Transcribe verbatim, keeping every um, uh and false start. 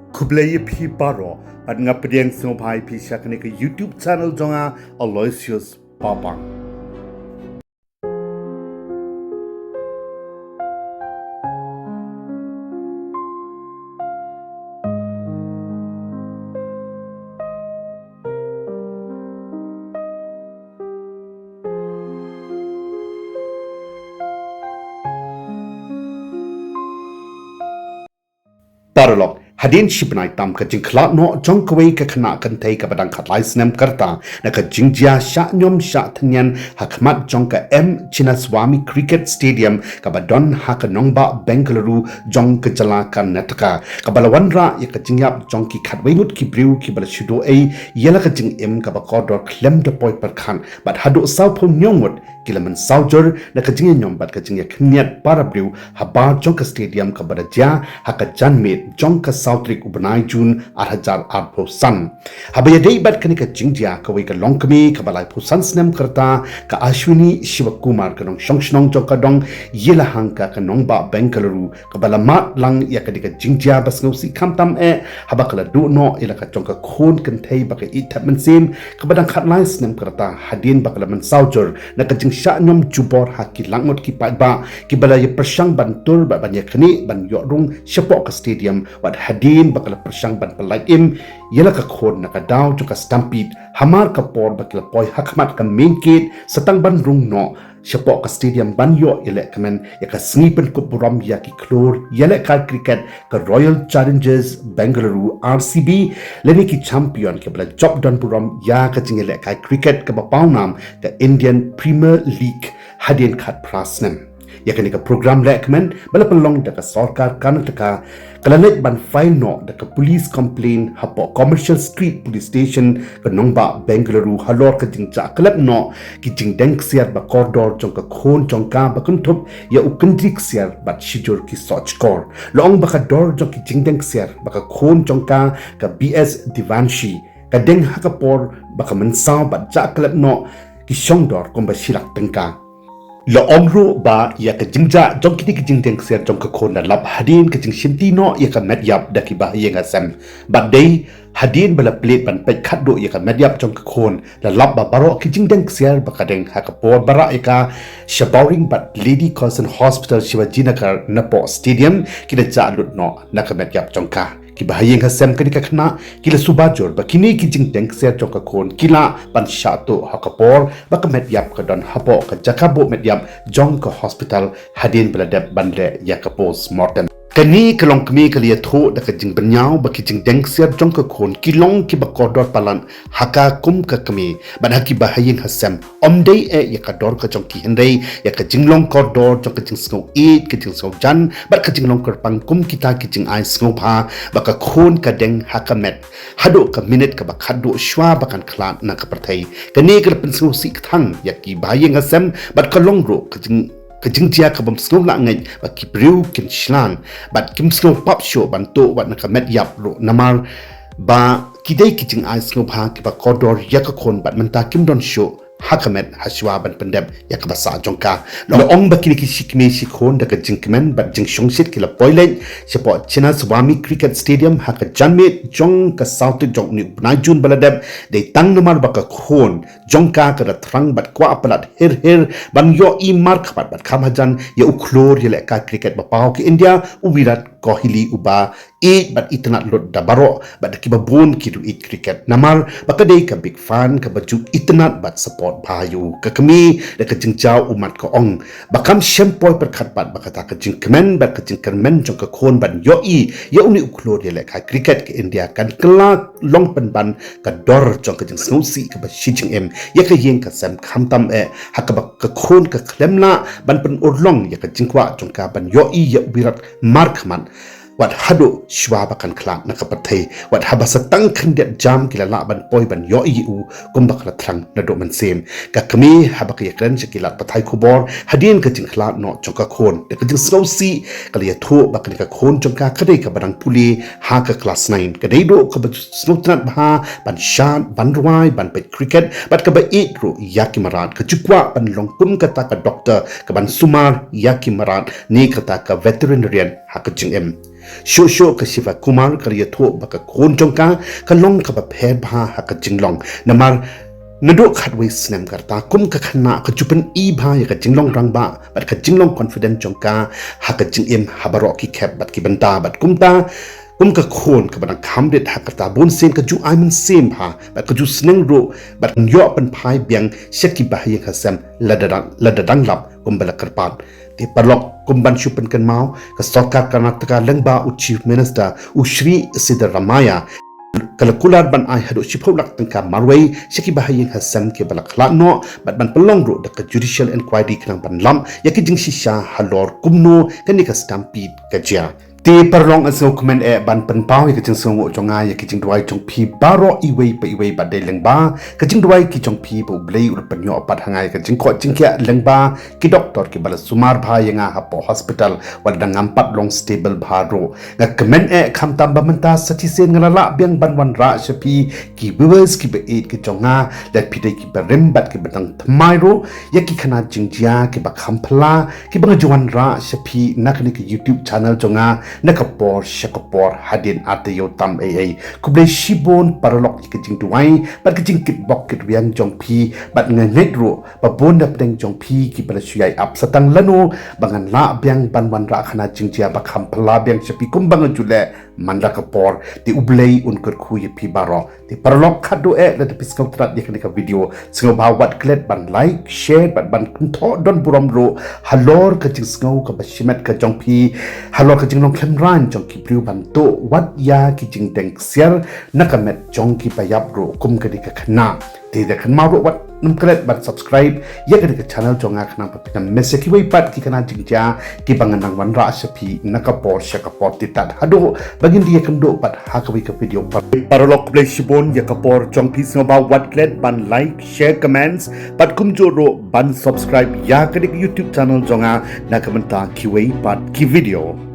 Khublei ïa phi baroh, bad nga pdiang sngewbha ïa phi sha kane ka YouTube channel jong nga, Aloysius Papang. Paralok, hadien shi bnai tam ka jingkhlad noh jong kawei ka khynnah kynthei kaba dang khatlai snem ka rta na ka jingjia shah niam shah thynnian ha khmat jong ka M Chinnaswamy Cricket Stadium kaba don ha ka nongbah Bengaluru jong ka jylla Karnataka, kaba la wanrah ïa ka jingïap jong ki khatwei ngut ki briew kiba la shu duh ei ïa la ka jingim kaba kordor khlem da poi pyrkhat, bad haduh sawphew hynñiew ngut ki la mynsaw jur na ka jingïañiom bad ka jingïakhynñiat para briew habar jong ka stadium kaba da jia ha ka janmiet jong ka saw tarik u bnai Jun ar hajar arphew san. Haba ïadei bad kane ka jingjia, kawei ka longkmie kaba laiphew san snem ka rta, ka Ashwini Shivakumar, ka nongshong shnong jong ka dong ïalahang ka ka nongbah Bengaluru, kaba la mad lang ïa kane ka jingjia ba sngewsih khamtam eh haba ka la duh noh ïa la ka jong ka khun kynthei ba ka ïeit thep mynsiem kaba dang khatlai snem ka rta, hadien ba ka la mynsaw jur na ka jingshah niam jubor ha ki lak ngut ki paidbah kiba la ïa pyrshang ban tur bad ban ïa khnieh ban ïoh rung shapoh ka stadium, wat hadien ba ka la pyrshang ban pyllait im ïa la ka khun na ka daw jong ka stampede, hamar ka por ba ki la poi ha khmat ka main gate sa tang ban rung noh shapoh ka stadium ban ïoh ïalehkmen ïa ka sngi pynkup burom ïa ki khlur ïalehkai cricket ka Royal Challengers Bengaluru, R C B, lane ki champion kiba la jop don burom ïa ka jingïalehkai cricket kaba pawnam ka Indian Premier League hadien khatphra snem. Ïa kane ka program lehkmen ba la pynlong da ka sorkar Karnataka ka la leit ban file noh da ka police complaint hapoh Commercial Street Police Station ka nongbah Bengaluru halor ka jingjah klet noh ki jingdeng ksiar ba kordor jong ka khun jong ka ba kynthup ïa u kyndri ksiar bad shijur ki sohchkor. La ong ba ka dor jong ki jingdeng ksiar ba ka khun jong ka, ka B S Devanshi, ka deng ha ka por ba ka mynsaw bad jah klet noh ki shongdor kumba shi lak tyngka. La ong ruh ba ïa ka jingjah jong kine ki jingdeng ksiar jong ka khun la lap hadien ka jingshimti noh ïa ka met ïap da ki bahaïing hasem. Bad dei hadien ba la plie ban peit khatduh ïa ka met ïap jong ka khun, la lap ba baroh ki jingdeng ksiar ba ka deng ha ka por ba rah ïa ka sha bowring bad Lady Curzon Hospital Shivajinagar napoh stadium ki la jah lut noh na ka met ïap jong ka. Ki bahaïing hasem kane ka khynnah ki la suba jur ba kine ki jingdeng ksiar jong ka khun ki lah ban shah tuh ha ka por ba ka met ïap ka don hapoh ka jaka buh met ïap jong ka hospital hadien ba la dep ban leh ïa ka post mortem. Kane ka longkmie ka la ïathuh da ka jingbynñiaw ba ki jingdeng ksiar jong ka khun ki long kiba kordor palat ha ka kum ka kmie bad ha ki bahaïing hasem. Ym dei eh ïa ka dor ka jong ki hynrei ïa ka jinglong kordor jong ka jingsngew ïeit, ka jingsngew jan bad ka jinglong kyrpang kum kita ki jingai sngewbha ba ka khun ka deng ha ka met haduh ka minit kaba khatduh shwa ba kan khlad na ka pyrthei. Kane ka la pynsngewsih kthang ïa ki bahaïing hasem bad ka long ruh ka jing ka jingjia ka bym sngewlah ngeit ba ki briew kin shlan bad kim sngew pap shuh ban tuh wat na ka met ïap ruh namar ba ki dei ki jingai sngewbha kiba kordor ïa ka khun bad mynta kim don shuh ha ka met ha shwa ban pyndep ïa kaba sah jong ka. La ong ba kine ki shi kmie shi khun da ka jingkmen bad jingshongshit ki la poi leit shapoh Chinnaswamy Cricket Stadium ha ka janmiet jong ka saw tarik jong une u bnai Jun ba la dep, dei tang namar ba ka khun jong ka ka da thrang bad kwah palat hir hir ban ïohi markhmat bad kham hajan ïa u khlur ïalehkai cricket ba paw ka India, u Virat Kohli, uba ïeit bad itynnad lut da baroh bad da kiba bun ki riewieid cricket namar ba ka dei ka big fan kaba ju itynnad bad support bha ïa u. Ka kmie da ka jingjaw ummat ka ong ba kam shym poi pyrkhat pat ba kata ka jingkmen bad ka jingkyrmen jong ka khun ban ïohi ïa une u khlur ïalehkai cricket ka India kan kylla long pynban ka dor jong ka jingsngewsih kaba shi jingim ïa ka ïing ka sem, khamtam eh ha kaba ka khun ka khlem lah ban pynurlong ïa ka jingkwah jong ka ban ïohi ïa u Virat markhmat wat haduh shwa ba kan khlad na ka pyrthei, wat haba sa tang khyndiat jam ki la lah ban poi ban ïohi ïa u kumba ka la thrang naduh mynsiem. Ka kmie haba ka ïakren sha ki lad pathai khubor hadien ka jingkhlad noh jong ka khun, da ka jingsngewsih ka la ïathuh ba kane ka khun jong ka ka dei kaba dang pule ha ka klas nine, ka dei ruh kaba sngewtynnad bha ban shad, ban rwai, ban peit cricket bad kaba ïeit ruh ïa ki mrad. Ka ju kwah ban long kum kata ka doktor kaban sumar ïa ki mrad ne kata ka veterinarian ha ka jingim. Shuh shuh ka Shiva Kumar ka la ïathuh ba ka khun jong ka ka long kaba pher bha ha ka jinglong. Namar naduh khatwei snem ka rta kum ka khynnah ka ju pyni bha ïa ka jinglong rangbah bad ka jinglong confident jong ka ha ka jingim ha baroh ki khep bad ki bynta, bad kumta kum ka khun kaba dang kham rit ha ka rta bun sien ka ju ai mynsiem bha bad ka ju sneng ruh bad kan ïoh pynphai biang sha ki bahaïing hasem lada dang, lada dang lap kumba la kyrpad. Te paralok, kum ban shu pynkynmaw, ka sorkar Karnataka lyngba u Chief Minister u Shri Siddaramaiah ka la kular ban ai haduh shiphew lak tyngka marwei sha ki bahaïing hasem kiba la khlad noh bad ban pynlong ruh da ka judicial inquiry khnang ban lap ïa ki jingshisha halor kumno kane ka stampede ka jia. Te paralok, nga sngewkmen eh ban pynpaw ïa ka jingsngewnguh jong nga ïa ki jingduwai jong phi baroh iwei pa iwei bad dei lyngba ka jingduwai ki jong phi ba U Blei u la pynïoh pat ha nga ïa ka jingkoit jingkhiah lyngba ki doktor kiba la sumar bha ïa nga hapoh hospital wat la ngam pat long stable bha ruh. Nga kmen eh khamtam ba mynta sa shisien nga la lah biang ban wanrah sha phi ki viewers kiba ïeit ki jong nga, lada phi dei kiba rim bad kiba dang thymmai ruh ïa ki khana jingjia kiba kham phylla kiba nga ju wanrah sha phi na kane ka YouTube channel jong nga na ka por sha ka por hadien ar taïew tam ei ei. Khublei shibun paralok ïa ka jingduwai bad ka jingkitbok kitrwiang jong phi bad nga ngeit ruh ba bun na pdeng jong phi kiba la shu ïai ap sa tang lano ba ngan lah biang ban wanrah khana jingjia ba kham phylla biang sha phi kumba nga ju leh man la ka por. Te U Blei un kyrkhu ïa phi baroh. Te paralok, khadduh eh lada phi sngewtynnat ïa kane ka video, sngewbha wat klet ban like, share bad ban kynthoh don burom ruh halor ka jingsngew kaba shimet ka jong phi, halor ka jinglong khlem rang jong ki briew ban tuh wat ïa ki jingdeng ksiar na ka met jong kiba ïap ruh kum ka dei ka khynnah. Te da kynmaw ruh wat nym klet ban subscribe ïa kane ka channel jong nga khnang ba phin ym miss ïa kiwei pat ki khana jingjia kiba ngan nang wanrah sha phi na ka por sha ka por. Te tad haduh ba ngin ïakynduh pat ha kawei ka video. Paralok, khublei shibun ïa ka por jong phi, sngewbha wat klet ban like, share, comments bad kumjuh ruh ban subscribe ïa kane ka YouTube channel jong nga na ka bynta kiwei pat ki video.